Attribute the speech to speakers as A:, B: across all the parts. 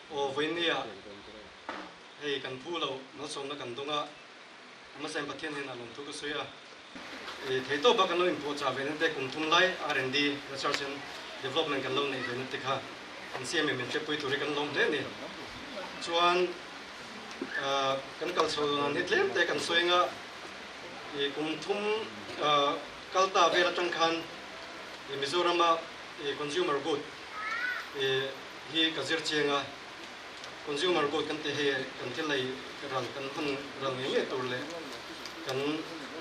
A: Aw vawinia hei kan phu lo malsawmna kan dawng a, hmasain Pathian hnenah lawmthu ka sawi a. Theihtawpa kan lo inpuahchah ve na te kum thum lai R&D, Research and Development, kan lo neih ve na te kha an siam em min hriatpui tur hi kan lawm hle a ni. Chuan kan kal chho dan hi tlem te kan sawi anga kum thum kal ta vel atang khan Mizorama consumer good hi ka zir chiang a, consumer good kan tih hei kan thil lei ral kan hman ral ngei ngei tur leh kan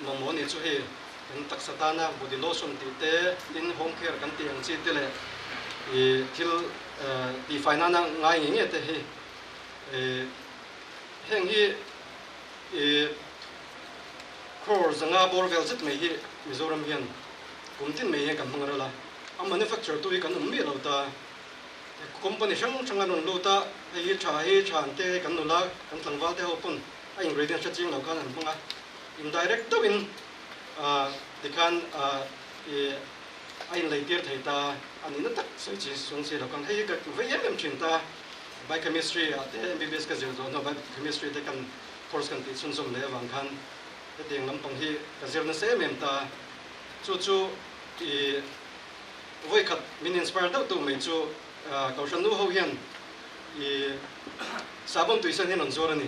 A: mamawh anih chu hei kan taksa tana body lotion tih te tin home care kan tih ang chi te leh ih thil tihfai nana ngai ngei ngei te hi ih heng hi ih crore zanga bawr vel zet mai hi Mizoram hian kum tin mai hian kan hmang ral a, a manufacture tu hi kan awm miah lo ta. Company hrang hrang an rawn lut a, hei hi tha hi tha an te hei kan nula kan tlangval te ho pawn a ingredient hre chiang lo khan an hmang a, indirect deuhin tikhan ih a inlei tir thei ta a nihna tak sawi chi chuang si lo khan hei hi ka vei em em thin ta, biochemistry ah te MBBS ka zir zawh hnuah biochemistry te kan course kan tih chhunzawm leh avang khan hetiang lampang hi ka zir nasa em em ta, chu chu ih. Vawikhat min inspire deuh tu mai chu Kohhran nu ho hian i sahbawn tui sen hian an zuar a ni.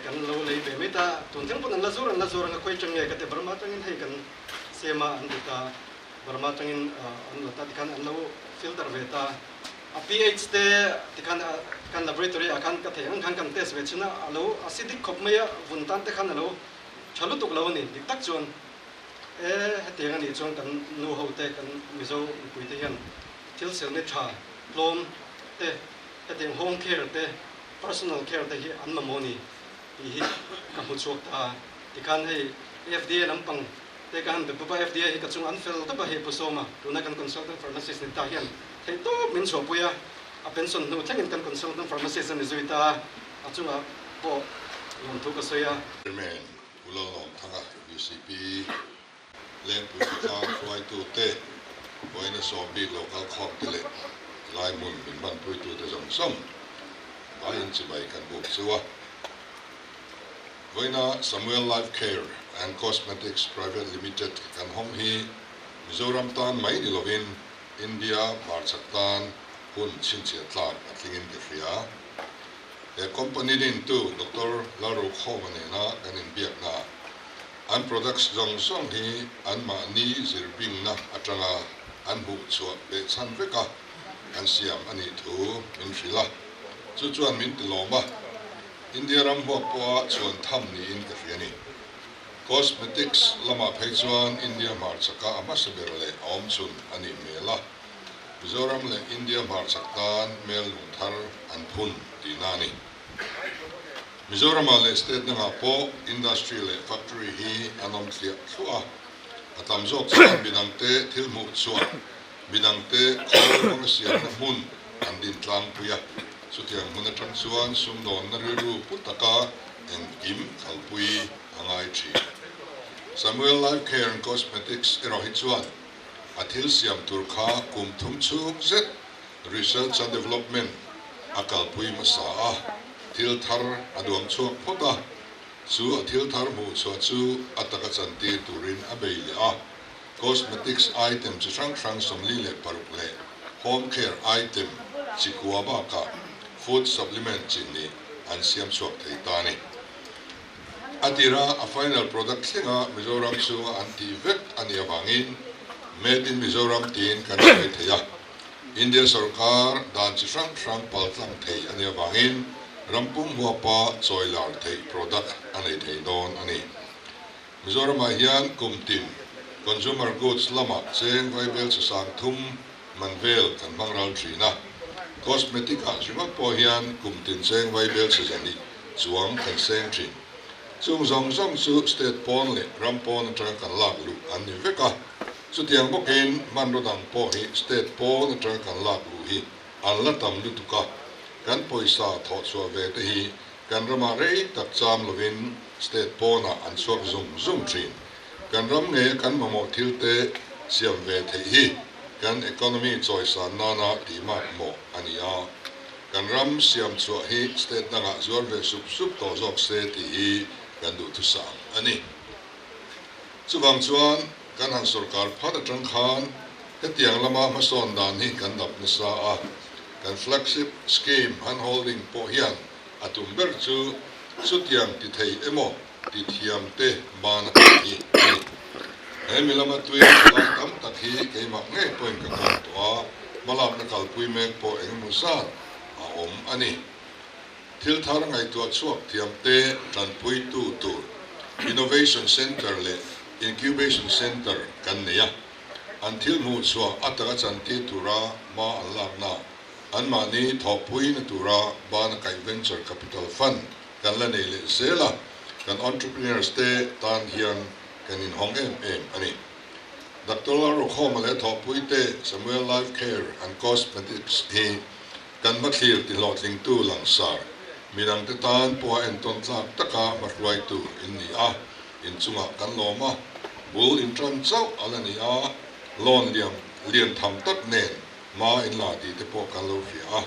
A: Kan lo lei ve mai ta, tun thleng pawn an la zuar an la zuar ang a, khawi atang nge ka ti Burma atangin hei kan siam a an ti ta, Burma atangin an la ta tikhan an lo filter ve ta. A pH te tikhan kan laboratory ah khan ka theih ang khan kan test ve chhin a, a lo acidic khawp mai a, vun tan te khan a lo tha lutuk lo a ni dik tak chuan. E, hetiang a nih chuan kan nu ho te, kan Mizo mipui te hian thil selna tha, tlawm te, hetiang home care te, personal care te hi an mamawh a ni tih hi ka hmu chhuak ta a. Tikhan hei FDA lampang te ka han be bawk a, FDA hi ka chung an fel tawp a, hei Pu Sawma, tuna kan consultant pharmacist ni ta hian theihtawp min chhuahpui a, a pension hnu thlengin kan consultant pharmacist a ni zui ta a, a chungah pawh lawmthu ka sawi a.
B: Chairman Pu Lalawmthanga, VCP, Lengpui Khawtlang hruaitute, vawiina sawm bik lo kal khawmte leh tilai hmun min hmanpuitute zawng zawng vaiin chibai kan buk chu a. Vawiina Samuel Life Care and Cosmetics Private Limited kan hawng hi Mizoram tan mai ni lovin India hmarchhak tan hun chhinchhiah tlak a tlingin ka hria. He company dintu Doctor Lalrukhawma nena kan inbiakna an products zawng zawng hi anmahni zirbingna atanga an hmuh chhuah behchhan veka an siam a nih thu min hrilh a, chu chuan min ti lawm a, India ram huap pawha chhuan tham niin ka hria a ni. Cosmetics lamah phei chuan India hmarchhaka a hmasa ber leh a awmchhun a nih hmel a. Mizoram leh India hmarchhak tan hmel lung thar an phun tihna a ni. Mizoramah leh state dangah pawh industry leh factory hi an awm thliah thluah a, a tam zawk chuan midangte thil hmuh chhuah, midangte khawl hmanga siamna hmun an din tlangpui a, chutiang hmun atang chuan sumdawnna rilru pu taka engkim kalpui a ngai thin. Samuel Life Care and Cosmetics erawh hi chuan A thil siam tur kha kum thum chhung zet research and development a kalpui hmasa a, thil thar a duang chhuak phawt a, chu a thil thar hmuh chhuah chu a taka chantir turin a bei leh a, cosmetics item chi hrang hrang 46 leh home care item chi kua bakah food supplement chi hnih an siam chhuak thei ta a ni. A tira a final product thlenga Mizoram chhunga an tih vek a nih avangin Made in Mizoram tiin kan sawi thei a. India sorkar dan chi hrang hrang paltlang thei a nih avangin ram pum huapa chawi lar theih product a nei thei dawn a ni. Mizoramah hian kum tin consumer goods lamah cheng vaibel chi 3000 man vel kan hmang ral thin a. Cosmetic ah ringawt pawh hian kum tin cheng vaibel chi 200 chuang kan seng thin. Chung zawng zawng chu state pawn leh ram pawn atanga kan lak luh an ni vek a. Chutiang bawkin hmanraw dang pawh hi state pawn atanga kan lak luh hi an la tam lutuk a. Kan pawisa thawh chhuah ve te hi kan ramah rei tak cham lovin state pawnah an chhuak zung zung thin. Kan ram ngeia kan mamawh thil te siam ve theih hi kan economy chawisan nana tihmak mawh a ni a. Kan ram siam chhuah hi state dangah zuar ve sup sup tawh zawk se tih hi kan duhthusam a ni. Chuvang chuan kan han sorkar phat atang khan hetiang lama hmasawn dan hi kan dap nasa a, kan flagship scheme handholding pawh hian a tum ber chu chutiang ti thei emaw ti thiam te ban a tih hi a ni. He mi lama tui lai tam tak hi keimah ngei pawhin ka kawm tawh a, hmalakna kalpui mek pawh engemaw zat a awm a ni. Thil thar ngaihtuah chhuak thiam te tanpuitu tur Innovation Centre leh Incubation Centre kan nei a, an thil hmuh chhuah a taka chantir tura hma an lakna, anmahni thawhpuina tura bana kaih Venture Capital Fund kan la nei leh zel a, kan entrepreneurs te tan hian kan inhawng em em a ni. Doctor Lalrukhawma leh thawhpui te Samuel Life Care and Cosmetics hi kan hmathlir tihlawhtlingtu langsar, midangte tan pawha entawn tlak taka hmahruaitu in ni a, inchungah kan lawm a, bul intan chauh a la ni a, loan liam lian tham tak nen hma in la tih te pawh kan lo hria a.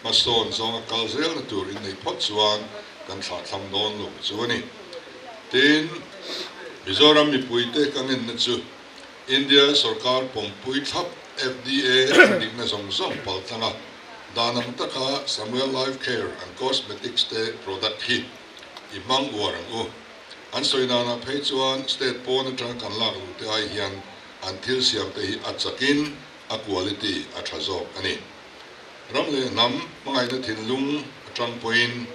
B: Hmasawn zawnga kal zelna tur inneih phawt chuan kan thlahthlam dawn lo chu a ni. Tin, Mizoram mipuite ka ngenna chu India sorkar pawmpui thlap FDA an dikna zawng zawng pal tlanga dan ang taka Samuel Life Care and Cosmetics te product hi i hmang uar ang u. An sawi danah phei chuan state pawn atanga kan lak luh te ai hian an thil siam te hi a chakin a quality a tha zawk a ni. Ram leh hnam hmangaihna thinlung atang pawhin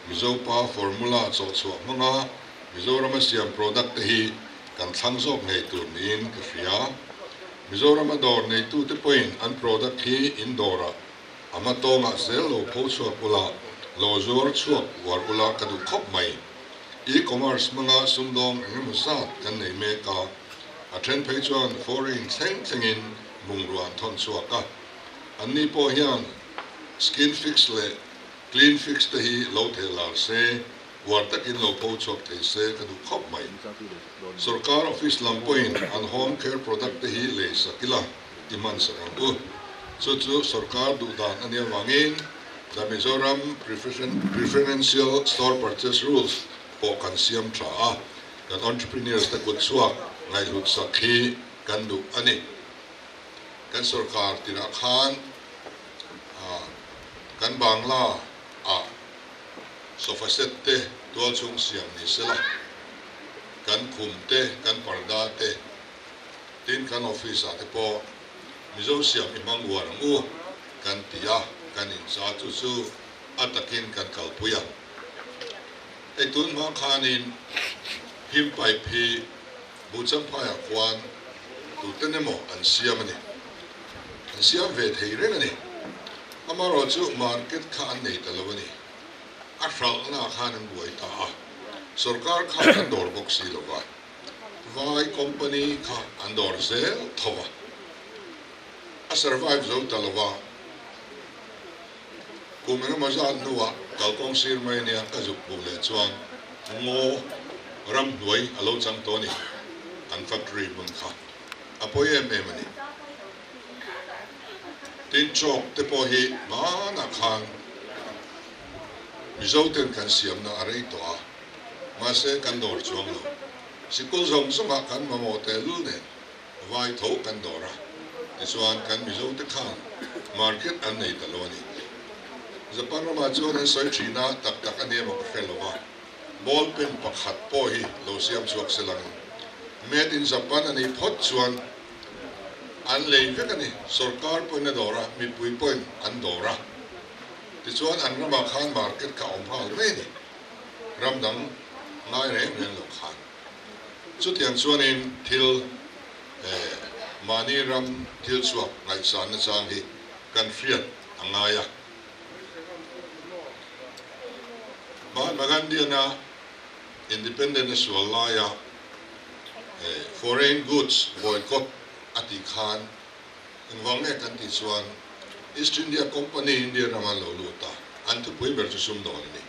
B: Mizopa formula chawhchhuah hmanga Mizorama siam product te hi kan thlang zawk ngei tur niin ka hria. Mizorama dawr neitute pawhin an product hi in dawrah a hma tawngah zel lo pho chhuak ula, lo zuar chhuak uar ula ka duh khawp mai. E-commerce hmanga sumdawng engemaw zat kan nei mek a, a then phei chuan foreign thleng thlengin bungrua an thawn chhuak a. Anni pawh hian skin fix leh clean fix te hi lo theh lar se, uar takin lo pho chhuak thei se ka duh khawp mai. Sorkar office lam pawhin an home care product te hi lei sak ila i hman sak ang u. Chu chu sorkar duh dan a nia vangin The Mizoram Preferential Store Purchase Rules pawh kan siam tha a, kan entrepreneurs te kut chhuak ngaihhlut sak hi kan duh a ni. Kan sorkar tirah khan kan Bangla ah sofa set te tual chhung siam ni sela, kan khum te, kan parda te, tin kan office ah te pawh Mizo siam i hmang uar ang u kan ti a, kan incha chu chu a takin kan kalpui a. Hei tun hma khanin him pipe hi Buhchamphaiah khuan tuten emaw an siam a ni. An siam ve thei reng a ni. Amaherawhchu market kha an nei ta lo a ni. A hralhna khan an buai ta a. Sorkar kha an dawr bawk si lo va. Vai company kha an dawr zel tho va. A survive zo ta lo va. Kum engemaw zat hnuah kalkawng sir mai ania ka zuk hmuh leh chuan ngaw ramhnuai a lo chang tawh a ni, an factory hmun kha a pawi em em a ni. Tin chalk te pawh hi hmanah khan Mizo ten kan siamna a rei tawh a, mahse kan dawr chuang lo. Sikul zawng zawngah kan mamawh tehlul nen Vai tho kan dawr a, tichuan kan Mizo te khan market an nei ta lo a ni. Japan ramah chuan an sawi thin a, tak tak a ni emaw ka hre lo va, ball pen pakhat pawh hi lo siam chhuak se lang. Made in Japan a nih phawt chuan an lei vek a ni, sorkar pawhin a dawr a, mipui pawhin an dawr a, tichuan an ramah khan market kha a awm nghal mai a ni, ram dang ngai reng reng lo khan. Chutiang chuanin thil mahni ram thil chhuak ngaihsanna chang hi kan hriat a ngai a. Mahatma Gandhi-ana Independent a sual laia foreign goods boycott a tih khan engvang nge kan tih chuan East India Company India rama an lo lut a, an thupui ber chu sumdawn a ni.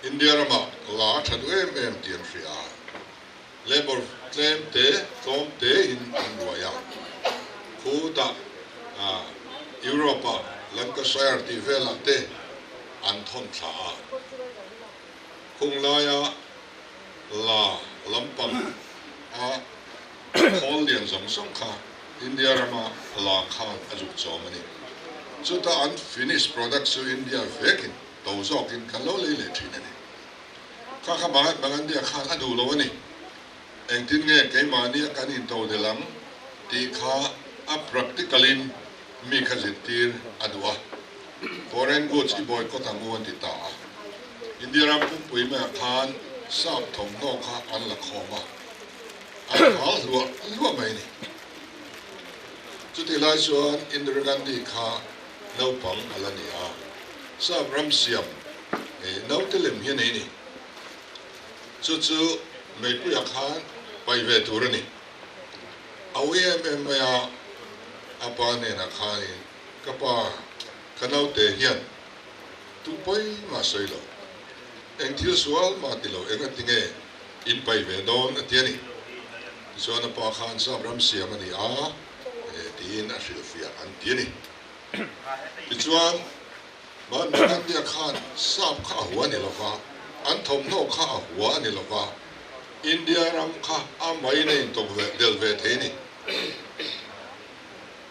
B: India ramah la a tha duh em em tih an hria a, labour tlem te tlawm te in an ruai a, khutah Europe ah. Lancashire tih velah te an thawn thla a. Khung laia la lampang a khawl lian zawng zawng kha India rama la khan a zuk chawm a ni. Chuta an finish product chu India vekin to zawkin kan lo lei leh thin a ni. Kha kha Mahatma Gandhi-a khan a duh lo a ni. Engtin nge keimahnia kan intodelh ang tih kha a practical-in mi kha zirtir a duh a. Foreign goods i boycott ang u an ti ta a. India ram pumpui maiah khan sap thawmhnaw kha an la khawm a, an hal hluah hluah mai a ni. Chutih lai chuan Indira Gandhi kha naupang a la ni a, sap ram siam naute lem hi a nei a ni. Chu chu meipuiah khan paih ve tur a ni. A ui em em mai a, a pa hnenah khanin, Ka pa, ka naute hian tu pawi mah sawi lo, eng thil sual mah ti lo, engati nge in paih ve dawn a ti a ni. Tichuan a pa khan sap ram siam a ni a, tiin a hrilhfiah an ti a ni. Tichuan, Mahatma Gandhi-a khan sap kha a hua a ni lo va, an thawmhnaw kha a hua a ni lo va, India ram kha a main a intawk ve del ve thei a ni.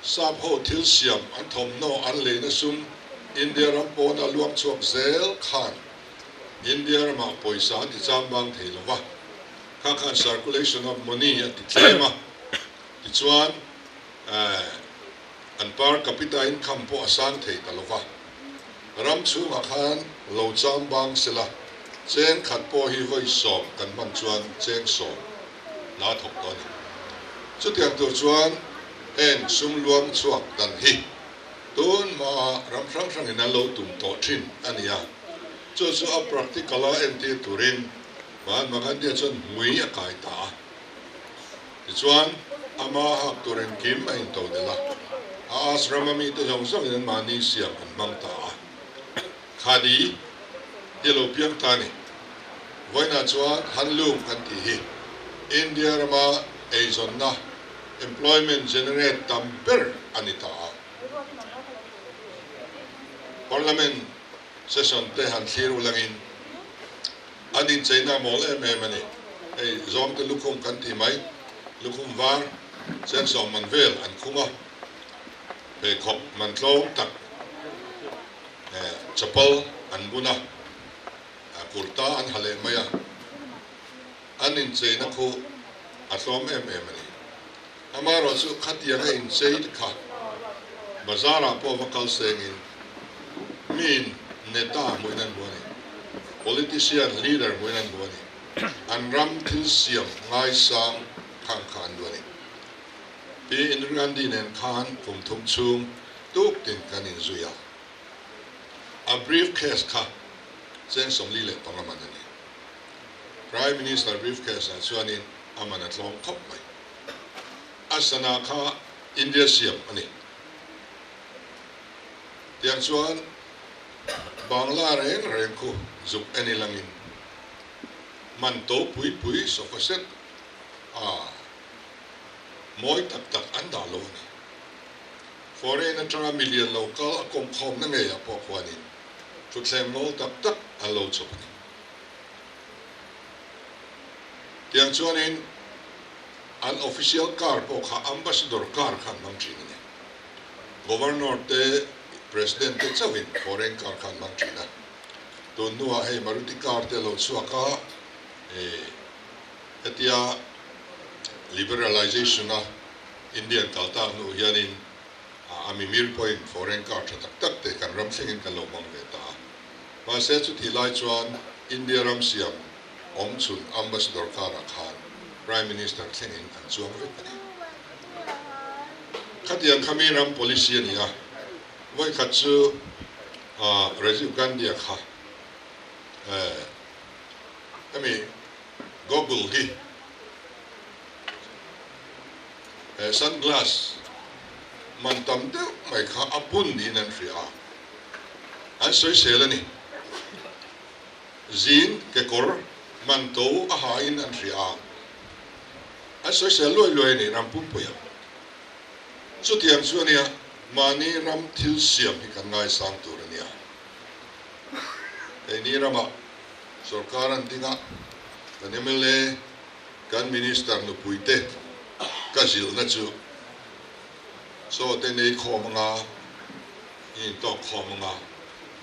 B: Sap ho thil siam an thawmhnaw an leina sum India ram pawna luang chhuak zel khan India ramah pawisa a ti chang bang thei lo va, kha khan circulation of money a ti tlem a, tichuan An per capita income pawh a sang thei ta lo va, ram chhungah khan lo cham bang sela, cheng khat pawh hi vawi sawm kan hman chuan cheng sawm hna thawk tawh a ni. Chutiang tur chuan heng sum luang chhuak dan hi tun hmaa ram hrang hrangin an lo tum tawh thin a ni a, chu chu a practical a entir turin Mahatma Gandhi-a chuan hmui a kai ta a. Tichuan, ama hak tur engkim a intodelh a, a ashrama mite zawng zawngin anmahni siam an hmang ta a. Khadi hi a lo piang ta a ni. Vawiinah chuan handloom kan tih hi India rama eizawnna, employment generate, tam ber a ni ta a. Parliament session te han thlir ulangin An incheina a mawl em em a ni. Hei zawngte lukhum kan tih mai, lukhum var chensawm man vel an khum a, pheikhawk man tlawm tak chapal an bun a, kurta an ha leh mai a, an incheina khu a tlawm em em a ni. Amaherawhchu khatianga inchei kha bazar-ah pawh va kal sengin miin neta hmuhin an hmu a ni, politician leader hmuhin an hmu a ni, an ram thil siam ngaisang khang kha an duh a ni. Pi Indira Gandhi nen khan kum thum chhung tuk tin kan inzui a, a briefcase kha cheng 45 man a ni. Prime Minister briefcase-ah chuanin a man a tlawm khawp mai. A sana kha India siam a ni. Tiang chuan Bangla reng reng khu zuk en ilangin man to pui pui sofa set a mawi tak tak an dah lo a ni. Foreign atanga milian lo kal a kawmkhawmna ngeiah pawh khuanin thutthleng mawl tak tak an lo chhawp a ni. Tiang chuanin an official car pawh kha ambassador car kha an hmang thin a ni. Governor te, President te chauhin foreign car kha an hmang thin a. Tun hnuah hei Maruti car te a lo chhuak a, hetia liberalization a Indian kal tak hnu hianin a mimir pawhin foreign car tha tak tak te kan ram thlengin kan lo hmang ve ta a. Mahse chutih lai chuan India ram siam awm chhun Ambassador car-ah khan Prime Minister thlengin an chuang vek a ni. Khatiang kha mi ram policy a ni a, vawikhat chu Rajiv Gandhi-a kha hemi goggle hi sunglass man tam deuh mai kha a bun niin an hria a. An sawisel a ni. Zin kekawr man to a ha in an hria a. An sawisel luai luai a ni ram pumpuia. Chutiang chu a nia. Mahni ram thil siam hi kan ngaisang tur a nia. Keini ramah sorkar an ding a, kan mla, kan Minister nupuite ka zilhna chu chaw te nei khawm anga, i intawk khawm anga,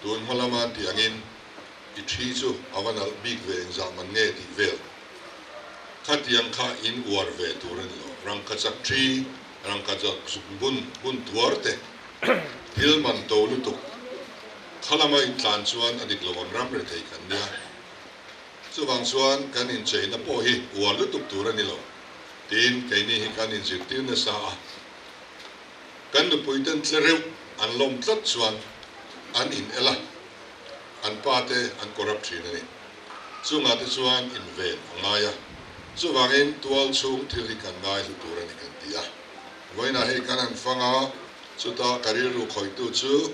B: tun hma lama an tih angin i thi chu a va nalh bik ve engzah man nge tih vel khatiang kha in uar ve tur a ni lo. Rangkachak thi, rangkachak zuk bun bun tuar te thil man to lutuk kha lama intlan chuan a dik lo ang ram rethei kan nia. Chuvang chuan kan incheina pawh hi uar lutuk tur a ni lo tiin keini hi kan inzirtir nasa a. Kan nupuiten tle reuh an lawm tlat chuan an in el a, an pa te an corrupt thin a ni. Chungah te chuan inven a ngai a, chuvangin tual chhung thil hi kan ngai hlu tur a ni kan ti a. Vawiinah hei kan han fang a, chuta ka rilru khawihtu chu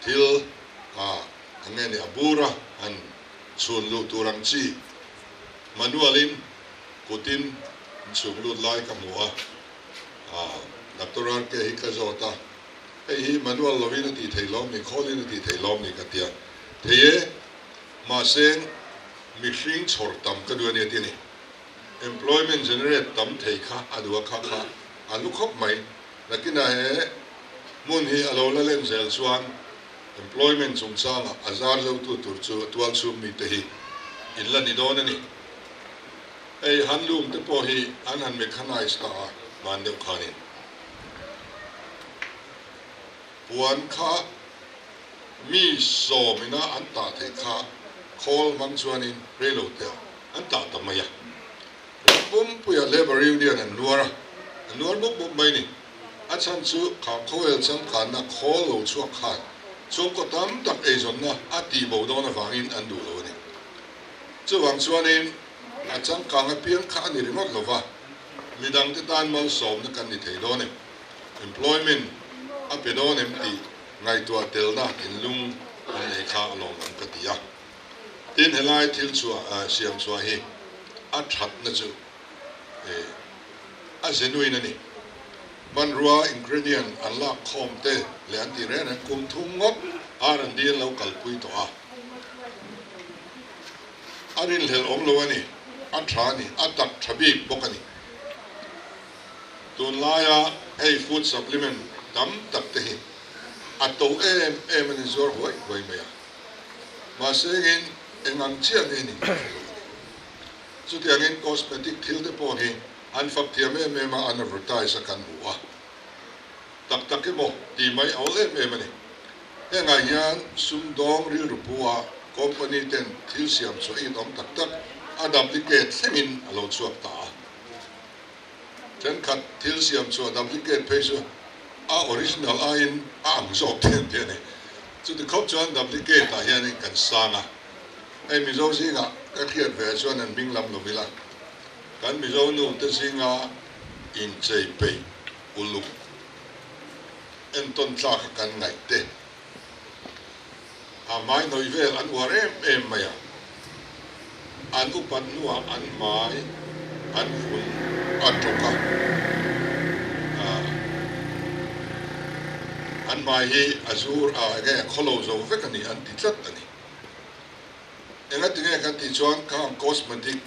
B: thil a ang nge ni a bur a han chhun luh tur ang chi manual in kutin inchhung lut lai ka hmu a, Doctor RK hi ka zawt a, hei hi manual lovin a tih theih lawm ni, khawlin a tih theih lawm ni ka ti a, thei e, mahse mihring chhawr tam ka duh a nia ti a ni. Employment generate tam thei kha a duh a, kha kha a lu khawp mai. Nakinah he hmun hi a lo la len zel chuan employment chungchangah a zar zotu tur chu tualchhung mite hi in la ni dawn a ni. Hei handloom te pawh hi an han mechanise ta a hman deuh khanin puan kha mi sawmina an tah theih kha khawl hmang chuanin reilo te ah an tah ta mai a. Ram pumpuia Labour Union an nuar a, an nuar mup mup mai ni. A chhan chu kha khawvel changkanna khawl lo chhuak khan chhungkaw tam tak eizawnna a tihbo dawn avangin an duh lo a ni. Chuvang chuanin a changkang apiang kha a ni ringawt lo va, midangte tan malsawmna kan ni thei dawn em? Employment a pe dawn em tih ngaihtuah telna thinlung an nei kha a lawmawm ka ti a. Tin, helai thil chhuah siam chhuah hi a thatna chu a genuine a ni. Hmanrua ingredient an lak khawm te leh an tih reng reng kum thum ngawt R&D an lo kalpui tawh a. A rinhlelh awm lo a ni, a tha a ni, a tak tha bik bawk a ni. Tunlaia hei food supplement tam tak te hi a to em em a ni zuar huai huai mai a. Mahse engin eng ang chiah nge ni ka hre lo a ni. Chutiangin cosmetic thil te pawh hi an fak thiam em em a, an advertise a kan hmu a. Tak tak emaw tih mai a awl em em a ni. Hengah hian sumdawng rilru pu a company ten thil siam chhuah in awm tak tak a duplicate thlengin a lo chhuak ta a. Thenkhat thil siam chhuah duplicate phei chu a original aiin a ang zawk thei ang tih a ni. Chuti khawp chuan duplicate ah hianin kan sang a. Hei Mizo zingah ka hriat ve chuan an hming lam lo ila, kan Mizo nu te zinga inchei peih uluk entawn tlak a kan ngaih te a hmai hnawih vel an uar em em mai a, an upat hnuah an hmai an vun a tawk a, an hmai hi a zur a enge a khawlo zo vek a ni an ti tlat a ni. Engatinge kan tih chuan khang cosmetic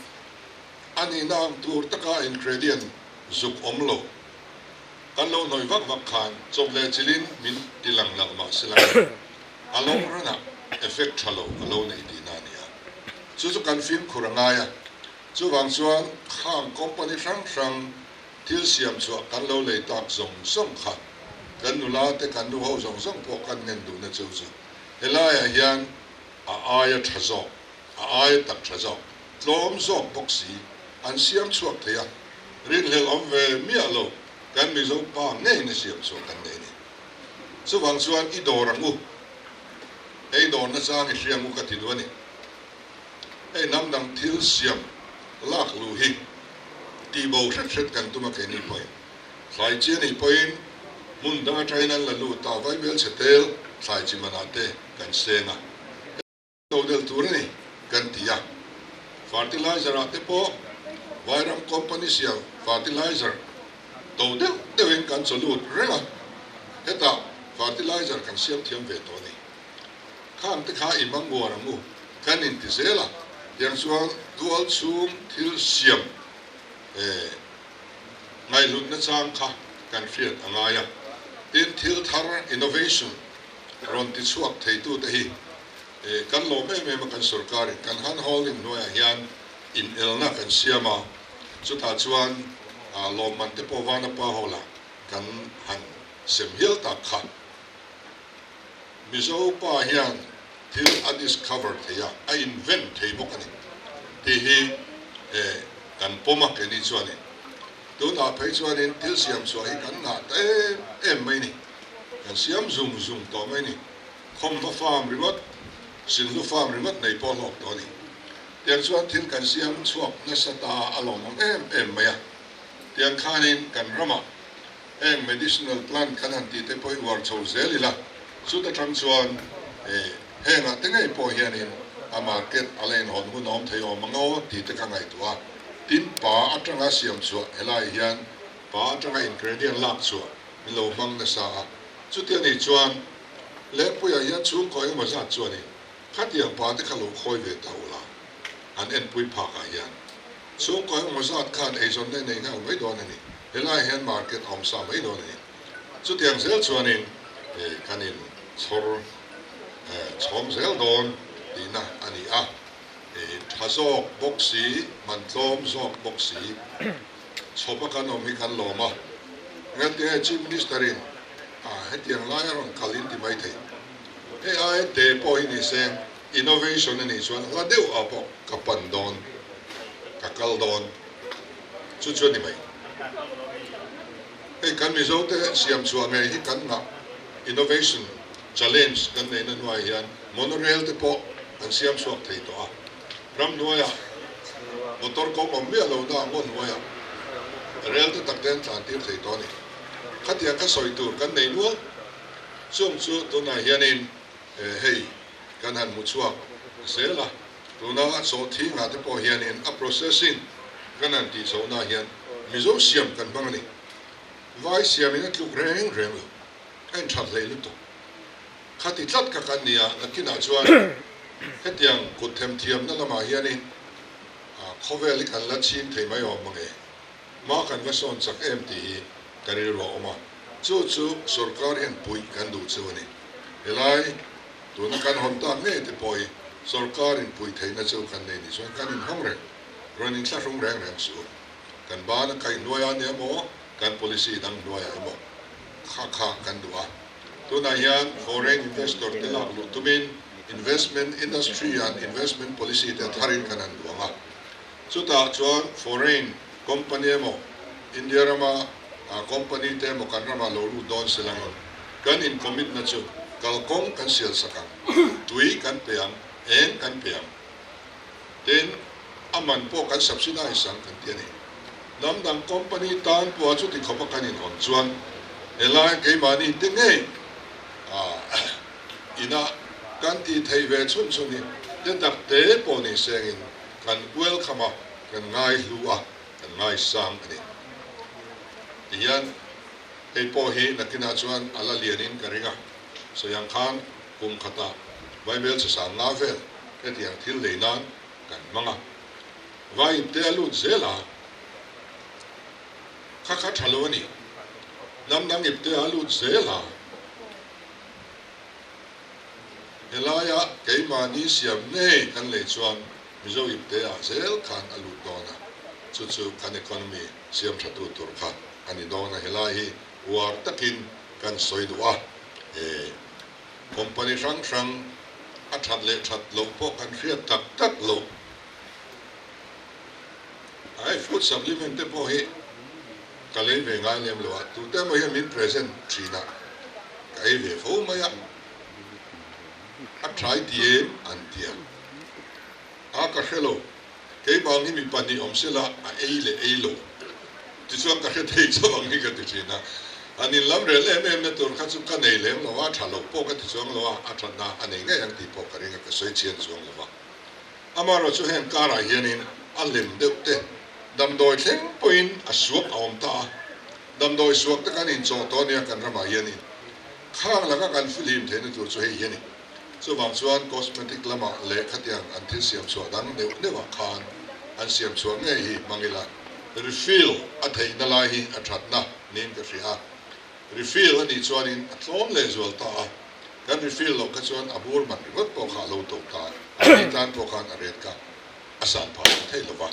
B: a nihna ang tur taka ingredient zuk awm lo. Kan lo hnawih vak vak khan chawp leh chilhin min ti lang nalh mah se lang a long run ah effect tha lo a lo nei tihna a ni a. Chu chu kan fimkhur a ngai a. Chuvang chuan khang company hrang hrang thil siam chhuah kan lo lei tak zawng zawng kha kan nula te kan nu ho zawng zawng pawh kan ngen duhna chu chu helaiah hian a aia tha zawk, a aia tak tha zawk, tlawm zawk bawk si an siam chhuak thei a, rinhlelh awm ve miah lo kan Mizo pa ngeiin a siam chhuak kan nei a ni. Chuvang chuan i dawr ang u, hei dawr nachang i hria ang u ka ti duh a ni. Hei hnam dang thil siam lak luh hi tihbo hret hret kan tum a keini pawhin thlai chi a nih pawhin hmun dang atangin an la lut a, vaibel chhe tel thlai chi manah te kan seng a. To del tur a ni kan ti a, fertilizer ah te pawh Vairam company siam fertilizer to deuh deuhin kan chaw lut reng a. Hetah fertilizer kan siam thiam ve tawh a ni. Khang te kha i hmang uar ang u, kan inti zel a, tiang chuan tual chhung thil siam eh ngaihhlutna chang kha kan hriat a ngai a. Tin, thil thar, innovation, rawn ti chhuak theitute hi eh kan lawm em em a, kan sorkarin kan hand holding hnuaiah hian inelna kan siam a, chutah chuan lawmman te pawh Vanapa Hall-ah kan han sem hial tak kha. Mizo pa hian thil a discover thei a, a invent thei bawk a ni tih hi kan pawm a keini chuanin. Tunah phei chuanin thil siam chhuah hi kan ngah ta em em mai ni, kan siam zung zung tawh mai ni. Khawmhma farm ringawt, Sinhlu farm ringawt nei pawh hlawk tawh a ni. Tiang chuan thil kan siam chhuak nasa ta a lawmawm em em mai a. Tiang khanin kan ramah Heng medicinal plant kan han tih te pawh hi uar chho zel ila, chuta tang chuan hengah te ngei pawh hianin a market a la inhawn hun a awm thei awm ang aw tih te ka ngaihtuah a. Tin, pa atanga siam chhuah helaiah hian pa atanga ingredient lak chhuah min lo hmang nasa a. Chuti anih chuan Lengpuiah hian chhungkaw engemaw zat chuanin Khatiang pa te kha lo khawi ve ta ula, an enpui phakah hian chhungkaw engemaw zat khan eizawnna i nei nghal mai dawn a ni. Helaiah hian market a awm sa mai dawn a ni. Chutiang zel chuanin kan in chhawr chhawm zel dawn tihna a ni a, tha zawk bawk si, man tlawm zawk bawk si chhawpa kan awm hi kan lawm a. Engati nge Chief Minister in hetiang lai a rawn kal in ti mai thei. Hei ai te pawh hi ni se innovation a nih chuan hla deuh ah pawh ka pan dawn, ka kal dawn chu chu a ni mai. Hei kan Mizo te siam chhuah ngei hi kan ngah innovation challenge kan neihna hnuaiah hian monorail te pawh an siam chhuak thei tawh a, ramhnuaiah motor kawng awm miah lohna ngaw hnuaiah rail te tak te an tlan tir thei tawh a ni. Khatiang kha sawi tur kan nei nual. Chung chu tunah hianin hei kan han hmu chhuak zel a, tuna sawhthingah te pawh hianin a processing kan han tih chhohnaah hian Mizo siam kan hmang a ni. Vai siamin a tluk reng reng lo, a inthat hlei lutuk. Khati tlat kha kan ni a, nakinah chuan hetiang kut themthiamna lamah hianin khawvel hi kan la chhing thei mai awm mange. Hma kan va sawn chak em tih hi ka rilru a awm a, chu chu sorkar hian puih kan duh chu a ni. Helai tuna kan hawn tak ngei te pawh hi sorkarin puih theihna chu kan nei ni chuan kan inhawng reng, rawn inthlahrung reng reng suh u. Kan bana kaih hnuaiah nia maw, kan policy dang hnuaiah emaw kha kha kan duh a. Tunah hian foreign investor te lak luh tumin investment industry and investment policy te tharin kan han duang a. Chutah chuan foreign company emaw India rama company te emaw kan ramah lo lut dawn se langin kan in commit na chu kalkawng kan sial sak ang, tui kan pe ang, eng kan pe ang. Tin, a man pawh kan subsidize ang kan ti a ni. Hnam dang company tan pawha chuti khawpa kan in hawn chuan helai keimahni te ngei ina kan tih theih ve chhun chhun hi te tak te pawh ni sengin Kan welcome a, kan ngaihlu a, kan ngaisang a ni. Tihian hei pawh hi nakinah chuan a la lianin ka ring a, sawiang khan kum khatah Bible chi sang nga vel hetiang thil lei nan kan hmang a, vai ipte a lut zel a, kha kha tha lo a ni, hnam dang ipte a lut zel a. Helaia keimahni siam ngei kan lei chuan Mizo ipte-ah zel khan a lut dawn a, chu chu kan economy siam thatu tur kha a ni dawn a, helai hi uar takin kan sawi duh a, he company hrang hrang a that leh that loh pawh kan hriat tak tak loh. Hei food supplement te pawh hi ka lei ve ngai lem lo a, tute emaw hian min present thin a, ka ei ve fo mai a, a try ti em an ti a, a ka hre lo, keimah hi mi pahnih awm sela a ei leh ei lo tichuan ka hre thei chauh ang hi ka ti thin a, an inlam rel em em na tur kha chu ka nei lem lo a, tha loh pawh ka ti chuang lo a, a thatna a nei ngei ang tih pawh ka ring a, ka sawi chian chuang lo va. Amaherawh chu heng karah hianin a lem deuh te damdawi thleng pawhin a suak a awm ta a, damdawi suak te kan inchawh tawh ania kan ramah hianin. Khang laka kan fihlim theihna tur chu hei hi a ni. Chuvang chuan cosmetic lamah leh khatiang an thil siam chhuah dang neuh neuhah khan an siam chhuah ngei hi hmang ila, refill a theihna lai hi a thatna niin ka hria a. Refill a nih chuanin a tlawm leh zual ta a, kan refill loh kha chuan a bur man ringawt pawh kha a lo to ta a, a ni tan pawh khan a rate kha a san phah lo thei lo va.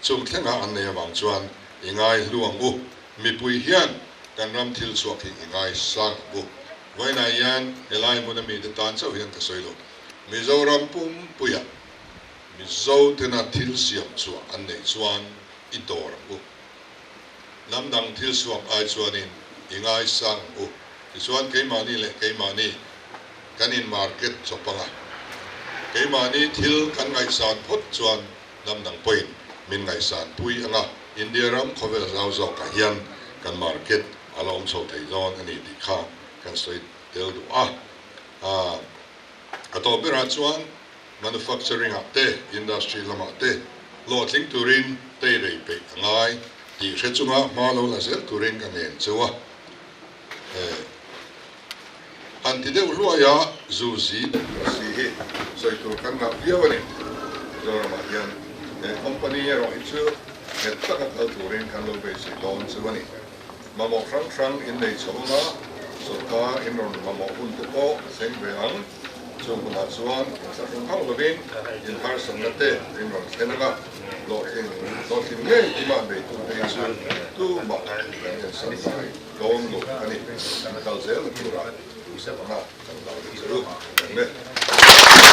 B: Chung thlengah an nei avang chuan i ngai hlu ang u, mipui hian kan ram thil chhuak hi i ngai sang ang u. Vawiinah hian helai hmuna mite tan chauh hian ka sawi lo, Mizoram pumpuiah Mizo tena thil siam chhuah an neih chuan i dawr ang u. Hnam dang thil suak ai chuanin i ngaisang ang u. Tichuan keimahni leh keimahni kan in market chawp ang a, keimahni thil kan ngaihsan phawt chuan hnam dang pawhin min ngaihsan pui ang a, India ram khawvel zau zawkah hian kan market a la awm chho thei dawn a ni tih kha kan sawi tel duh a. A tawp berah chuan Manufacturing ah te, industry lamah te hlawhtling turin tei rei peih a ngai tih hre chunga hma lo la zel turin ka ngen cheu a. Han ti deuh hluai a, zu zi si hi sawi tur kan ngah viau a ni. Mizoramah hian he company erawh hi chu nghet taka kal turin kan lo beisei dawn cheu a ni. Mamawh hrang hrang in nei chho anga sawrkar in rawn mamawh hun te pawh a thleng ve ang. Chung hunah chuan in thlahrung hauh lovin in harsatna te in rawn thlen anga hlawhtling hlawhtling ngei tumah neitute hi chu tumah kan ensan ngai dawn lo a ni. In kal zel na turah duhsak anga kan lo ni che u. Kan le.